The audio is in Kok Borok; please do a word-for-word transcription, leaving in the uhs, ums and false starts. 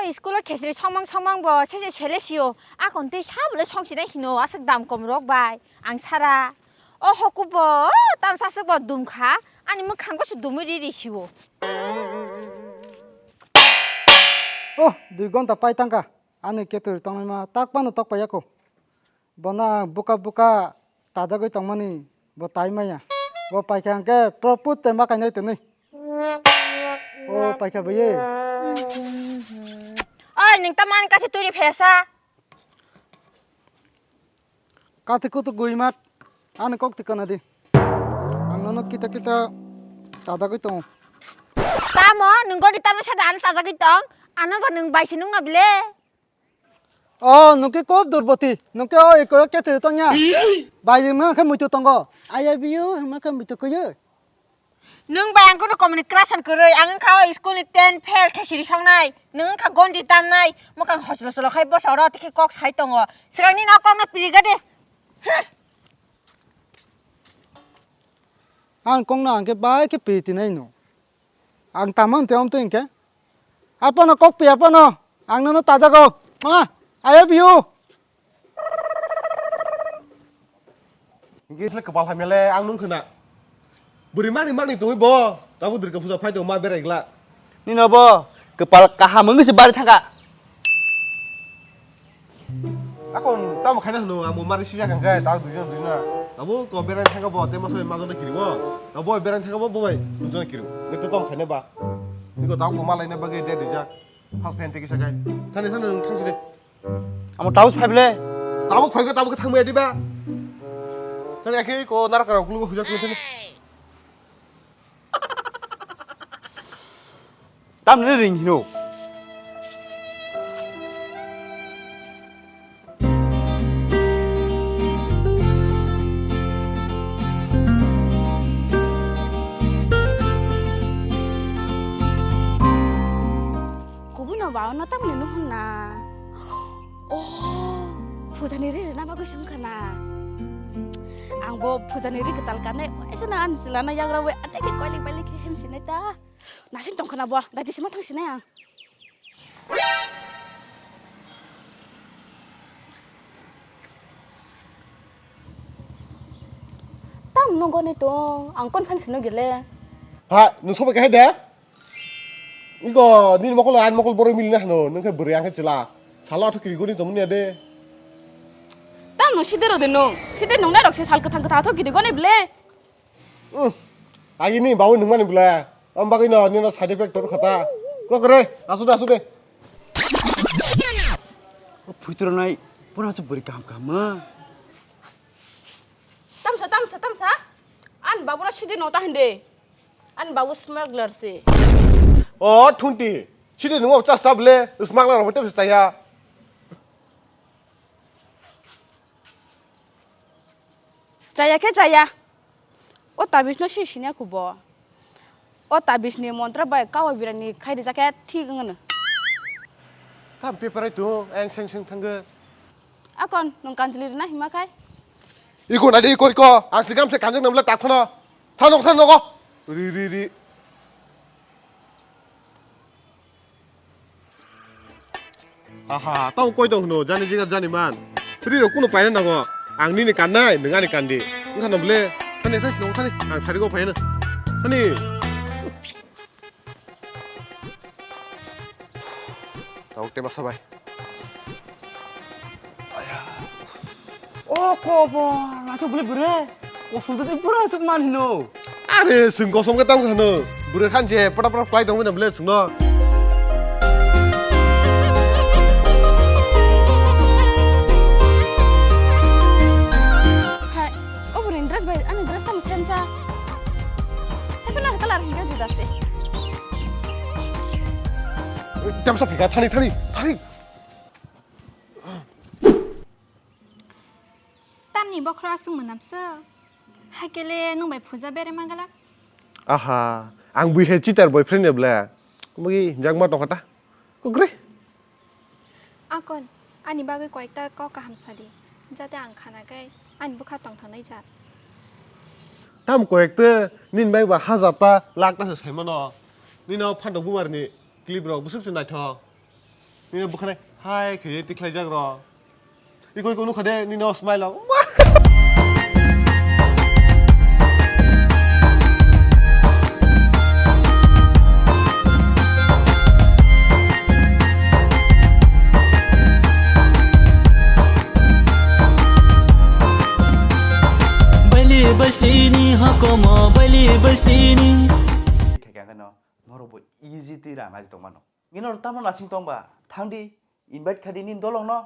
School o khesri songmang songmang bo sese sele sio. Akon tei sabole songsinai hino aswk dam kom rok bai. Ang sara. O hoku bo tamsa aswk bo dum kha. Ani mwkhang go su dumui ri ri sio. Oh, dui gonta pai tangka. Ani keturi tongnaima tak pano tok pai yako. Bono ang buka buka tajagwi tongmani bo tai maya. Bo paikha hwnkhe proput te ma kainai twnwi. O paikha bwye. Oi, nwng tamo ani kaisa turi phesa? Kati kutu gwimat ani kok tikana di. Ang nono kita kita tajagwi tongo. Tamo, nwng gori tamo sada ano tajagwi tong? Ano ba nwng bai si nung no bile? Oh, nungke kop durboti. Nungke o eko kete tongya. Bai ma khe muitu tongo. I love you, ma khe muitu koyo. Nung bai ang kono komni crush an kwrwi. Ang wngkha o school ni ten fail khe siri songnai. Nung wngkha gondi tamnai. Mwkhang hoslo solo khai bosa oro tikhe kok sai tongo. Swkang ni no kok no piriga de. Ang kok no ang khe bai khe piri tinai no. Ang tamo hwnte omtwi hinkhe? Aphano kok pi aphano. Ang nono tajago. Ma, I love you. Hinkhe isle kwpal hamya le ang nung khna. Bwrwi mani mani tongwi bo. Tabuk Durga puja phai tongo ma berai gla. Nino bo kwpal kaham wngwi se bari thangkha. Akon tamo khaina hwno, amo mari sijak hwnkhe tak duijon duijon. Abo ko berai thangkha bo, tei masa bai majok kiriwo. Abo berai thangkha bo, bo bai duijon kiriwo. Nito tamo khaina ba. Niko tak bo malaina bagwi de dijak. Phas phen teki sakai. Thani thani thang sire. Amo taus phaible. Tamo phaikha tamo thangmaya diba. Thani akhe ko narakara kulugo hujak thani. Tamni ring hino. Kubui no ba no tamni no honna. Oh, phujani ri rwna bagwi song khana. Ang bo phujani ri kwtal kanai, waisa na ani chwla no yagra bai, atai khe koilik bailik khe hem sinai ta. Naising tong khana bo, dati sima thang sinai ang. Tam nungoni tong, ang kon phan sino gele. Ha, nung sobai kahai de? Iko, nini mokol, ani mokol borok mili na hano, nung khe bwrwi ang khe chwla. Salo athu kiri goni tongmani ya de. Tam nung side ro de nung, side nung na rok se sal kwthang kwthang athu kiri goni ble. Hmm, agini babu nung mani ble. Am bagwi no, nino side effect tor khata. Kok re, asu de, asu de. O phuitro nai, pura su bwrwi kaham kaham ma. Tamsa, tamsa, tamsa. An babu no side no ta hinde. Ani babu smuggler se. O thunti, sidi nungo cha cha ble, smuggler rok tebse chaya. Chaya khe chaya. O tabis no si sinya kubo. O tabis ni montra bai kawa birani khai rijak khe thik wngno. Tam paper ai tu, ang seng seng thanggo. Akon, nung kanjli rina hima khai? Iko nadi, iko, iko. Ang sigam se kanjeng namle tak phano. Thano, thano ko. Ri, ri, ri. Aha, tau koi tong hino, jani jiga jani man. Ri ro kuno paina nango. Ang nini kannai, nung ani kandi. Wngkha no ble. Thani, thani, nong thani. Ang sari go paina. Thani. Tabuk tema sabai. Aya. O kobo, nacho bole bwrwi. Kosom tei bwrwi aswk man hino. Are, chwng kosom khe tamo hino. Bwrwi khan je pata pata khlai tongwi na bole chwngno. Hai, o bwrwini dress bai ani dress tamo same sa. Hai, pala colour hingke juda se. Tamsa phika, thani, thani, thani. Tamni bokhro aswk mwnamswk? Haikele nwng bai phuja bere mangala? Aha, ang bui hai cheater boyfriend ya bla. Magi hinjak ma tongkha ta. Kukre. Akon, ani bagwi koyekta kok kaham sadi, jate ang khanakai ani bwkha tongthoknai jat. Tam koyekta, nini bai ba hajar ta, lakh ta se saimano. Nini o phantok bubar ni clip rok bwswk se naithok. Nini bwkhanai hai khe tikhlai jak rw. Iko iko nukha de nini o smile o. Bali bastini hokomo bali bastini. Khe khe no norok bo easy twi rang aji tongmano. Nini oro tamo nasing tong ba? Thang di, invite kha di nini dolong no.